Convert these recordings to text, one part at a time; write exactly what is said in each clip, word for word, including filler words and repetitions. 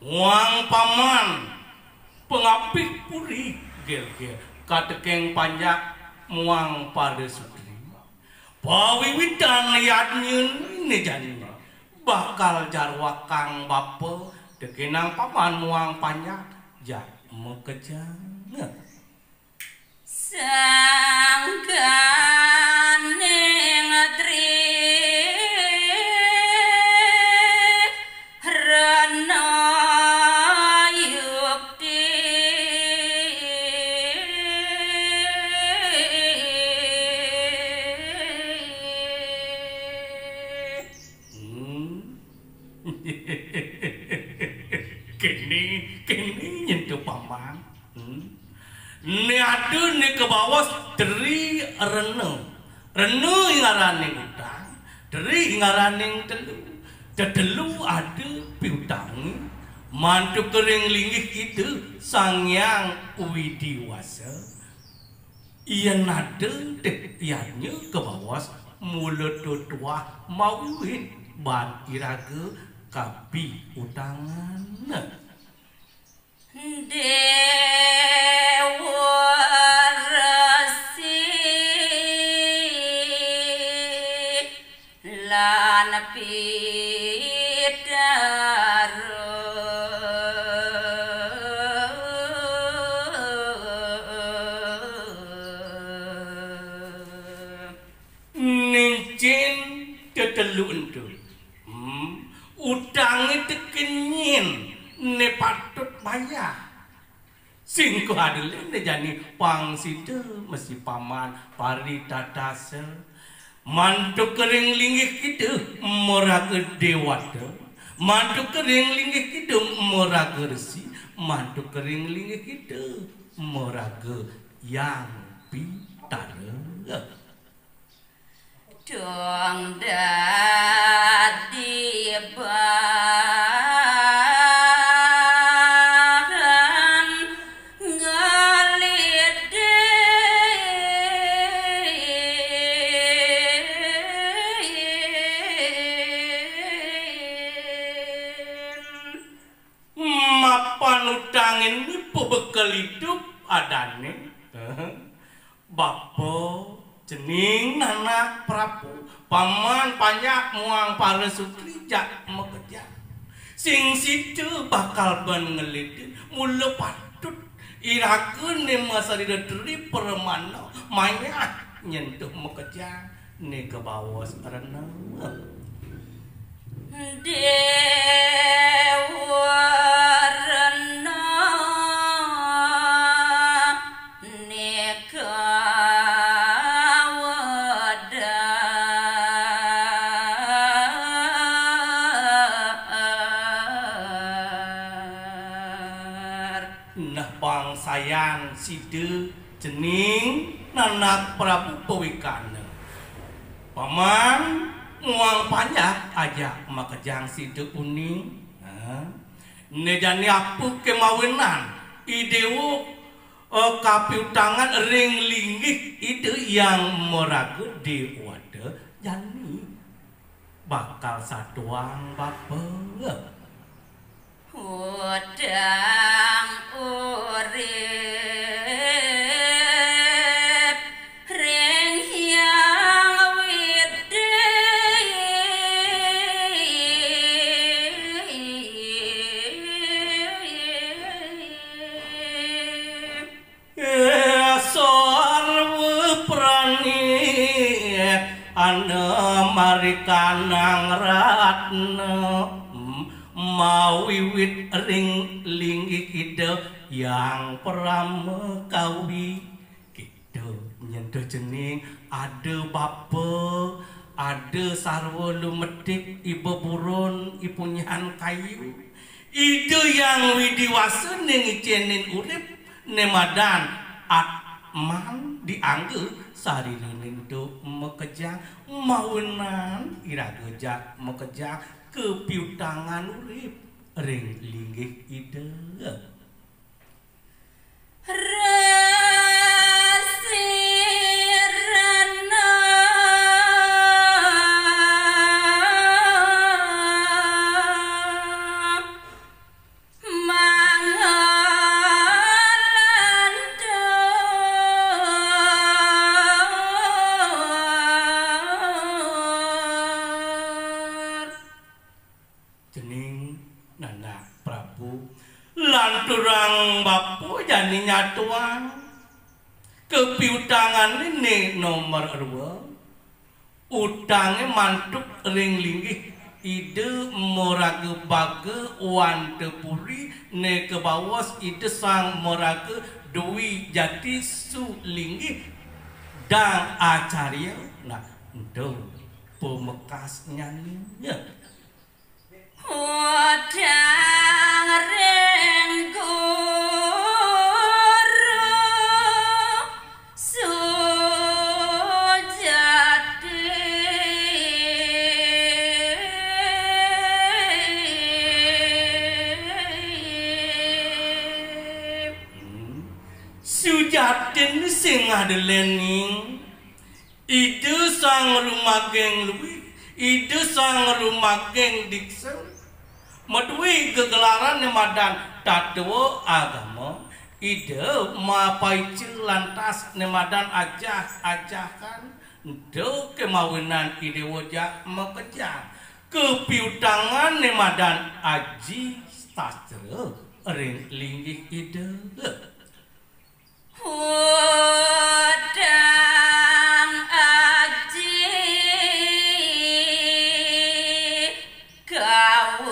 Muang paman, pangapih puri, gel-gel, katekeng panjak muang para sutri. Pawiwitan yadnya né jani bakal jarwakang bapa tekenang paman muang panjak jak makejang. Sangkaning tri rena yukti. Hmm. Kéné, kéné nyentuh paman. Hmm. Né ada né kabaos tri rena. Rena ngaraning utang, tri ngaraning telu. Tetelu ada piutangé. Mantuka ring linggih Ida Sang Hyang Widi Wasa. Yén ada dé yadnya kabaos mula tuah mawiwit baan iraga kapiutangan. Déwa Resi lan Pitara. Nincén tetelu ento. Hmm, utangé teka nyén né patut bayah. Sing kaadilé né jani pang sida masi paman paritatasa. Mantuka ring linggih Ida maraga déwata. Mantuka ring linggih Ida maraga resi. Mantuka ring linggih Ida maraga Hyang Pitara. Dong dadi bahan ngalidin. Mapan utangin pabekel idup adané. Bapa, cening nanak Prabu, paman panjak muang para sutri jak makejang. Sing sida bakal ban ngelidin, mula patut iraga né masarira tri pramana mayah nyentuh makejang. Né kabaos rena. Déwa rena né kawedar. Nah, pang sayan sida cening nanak Prabu pawikana. Paman muang panjak ajak makejang sida uning. Ha? Né jani apa ké mawinan I Déwa, eh, kapiutangan ring linggih Ida Hyang Maraga Déwata jani bakal satuang bapa. Udang urip ring Hyang Widi. Eh, sarwa prani ana marikanang ratna, mawiwit ring linggih Ida Hyang Parama Kawi. Kéto nyentuh cening, ada bapa, ada sarwa lumetik, iba buron, ipunyan kayu. Ida Hyang Widi Wasa né ngicénin urip, né madan Atman diangga sarira nento makejang, mawinan iraga jak makejang kapiutangan urip ring linggih Ida. Resi rena. Durang bapa jani nyatuang. Kapiutangané né nomor dua. Utangé mantuk ring linggih Ida Maraga Baga Wantapuri, né kabaos Ida Sang Maraga Dwi Jati Sulinggih Dang Acarya. Nah, ento pamekasnyané. Utang ring Guru Sujati. Hmm. Sujatin sing ada lening. Ida Sang Lumageng Luih, Ida Sang Lumageng Diksa, madué gegelaran né madan tatwa agama, Ida mapaica lantas né madan ajah-ajahan, ento ké mawinan Idéwa jak makejang, kapiutangan né madan aji sastra ring linggih Ida. Utang aji kaweruhan.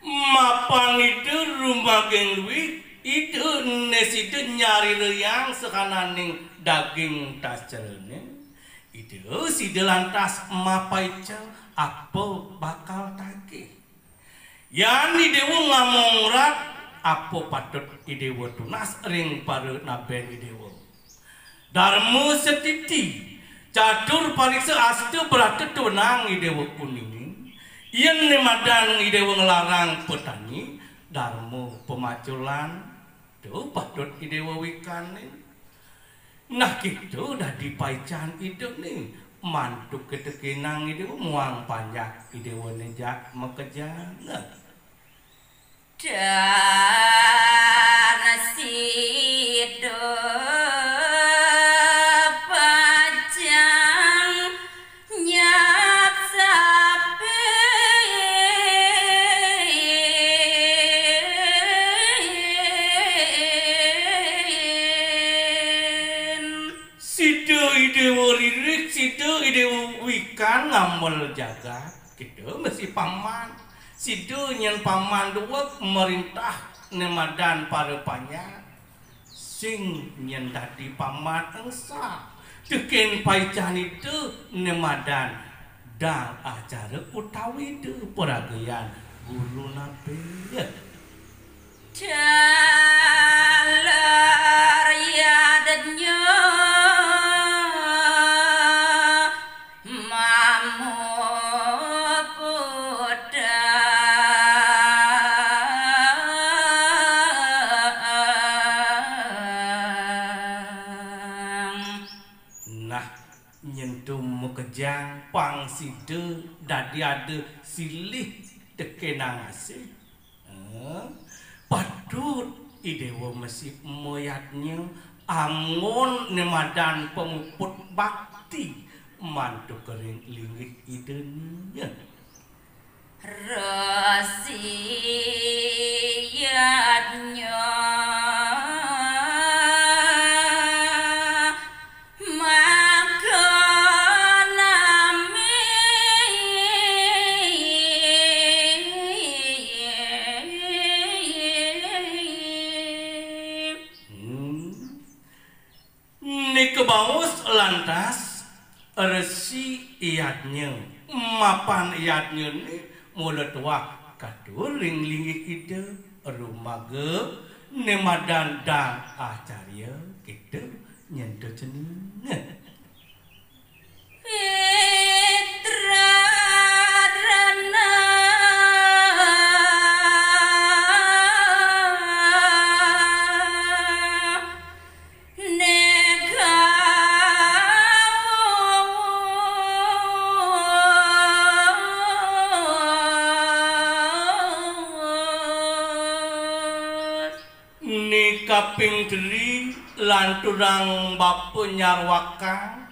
Mapan Ida Lumageng Luih, Ida né sida nyarirayang sakananing daging sastra né. Ida sida lantas mapaica apa bakal tagih. Yan Idéwa ngamongrat, apa patut Idéwa tunas ring para nabén Idéwa. Darma setiti, catur pariksa asta brata tunas Idéwa uningin. Yén né madan Idéwa nglarang petani, darma pamaculan, to patut Idéwa wikanin. Nah, kéto dadi paican Ida né, mantuk katekenang Idéwa muang panjak Idéwa né jak makejang. Tan sida pacang nyapsapin. Sida Idéwa ririh, sida Idéwa wikan ngamel jagat, kita mesti paman. Sida nyén paman duweg mréntah né madan para panjak. Sing nyén dadi paman énggal. Tekén paican Ida né madan dang acara utawi Ida paragayan guru napi. Taler yadnya mamuputang. Nah, nyentuh makejang pang sida dadi ada silih tekenang asih. Eh, patut Idéwa mesti mayadnya anggon né madan pamuput bakti mantuk ring linggih Idané. Resi yadnya maka nami. Hmm. Né kabaos lantas Resi Yadnya, mapan yadnyané mula tuah katur ring linggih Ida, rumaga né madan dang acarya, kita nyentuh cening. Pitrarana Negawus. Né kaping teri Lanturang bapa nyarwakang,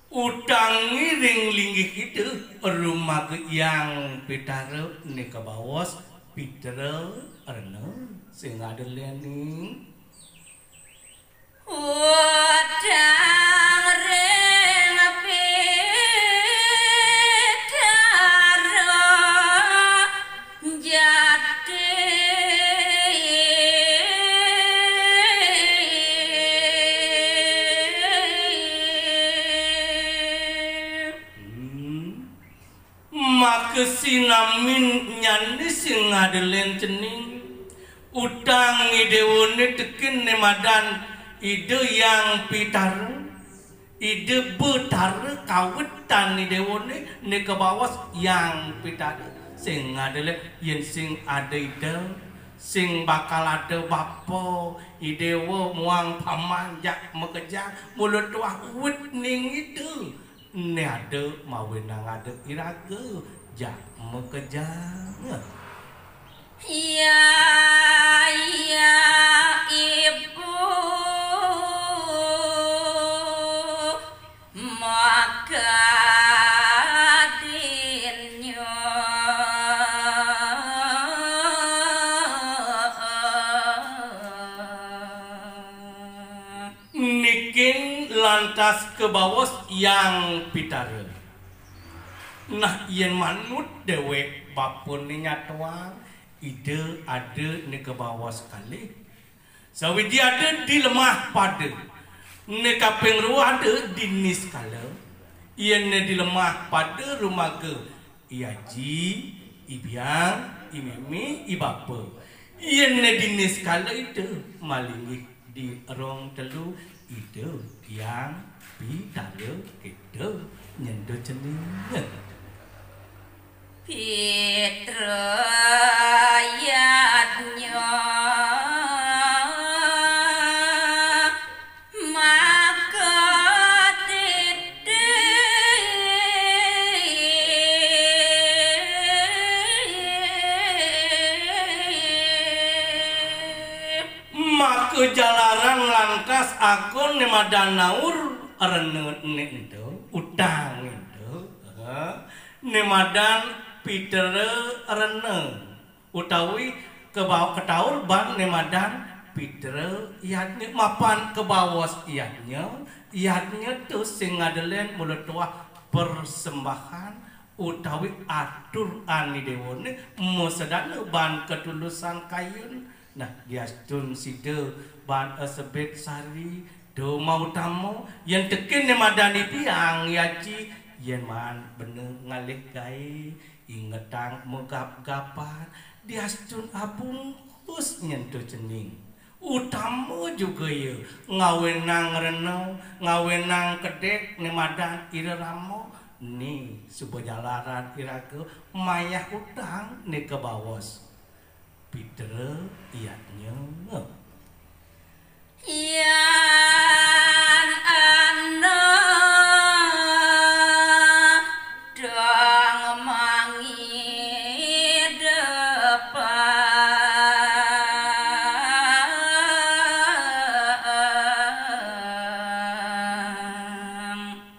utang ngiring linggih Ida, rumaga Hyang Pitara nika baos Pitra Rena sing ada lening. Utang ring Pitara Jati. Hmm. Maka sinamin nyane sing ngadelen cening. Utang idewane tekin ne madan Ida Hyang Pitara. Ida Betara kawetan idewane ne kabaos Hyang Pitara. Sing ngadelen yen sing ada Ida, sing bakal ada bapa, idewa muang paman jak makejang, mula tuah wit ning Ida. Ene ada mawenang ada iraga jak makejang. Ya, ya, ibu makadinyo. Nikin lantas kabaos Hyang Pitara. Nah, yen manut dewek bapane nyatuang, Ida ada ne kabaos kalih. Sawiji ada di Lemah Pada. Ne kaping rua ada di Niskala. Yen ne di Lemah Pada rumaga I Aji, I Biang, I Mimi, I Bapa. Yen ne di Niskala Ida malinggih di rong telu Ida Hyang Pitara Ida nyentuh cening. Pitra yadnya maka titik. Maka jalaran lantas agon ne madan naur rena ne ento, utang ento, eh, ne madan Pitra Rena, utawi keba-, ketaur ban ne madan Pitra Yadnya, mapan kabaos yadnya, yadnya tu sing ngadelen mula tuah persembahan utawi aturan idewane masedana ban ketulusan kayun. Nah, diastun sida ban asebet sari, do mautama, yen tekin ne madan I Biang Aji, yen maan bena ngalih gae, ingetang magap-gapan, diastun abungkus nyentuh cening. Utama juga ya, ngawenang rena, ngawenang kedek ne madan ira rama, ne suba jalaran iraga mayah utang ne kabaos. Pitra yadnya. Yan ana dong mangidepan.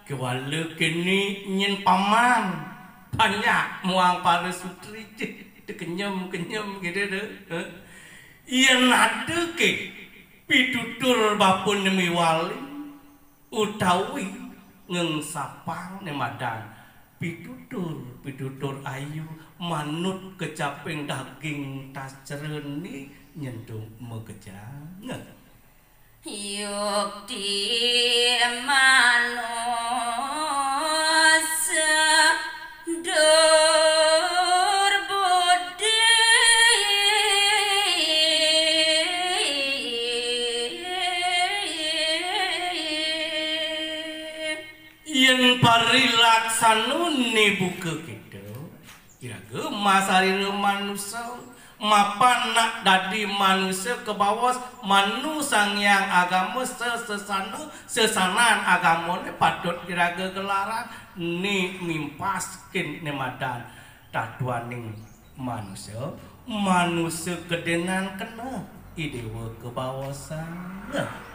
Kewala kene nyen paman banyak muang para sutri. Tekenyem-kenyem gitu deh. Yen ada ke pitutur bapa ne miwali utawi ngengsapang ne madan pitutur, pitutur ayu manut kecaping daging tasreni nyentuh makejang. Yukti manusa dur budi. Yen parilaksana ne buka kita, iraga masarira manusa, mapan nak dadi manusa kabaos manu Sang Hyang Agama sesesana, sesanan agamane patut iraga gelaran, ne mimpaskin ne madan tatuaning manusa, manusa kedenan kena. Idewa kebawa sanget.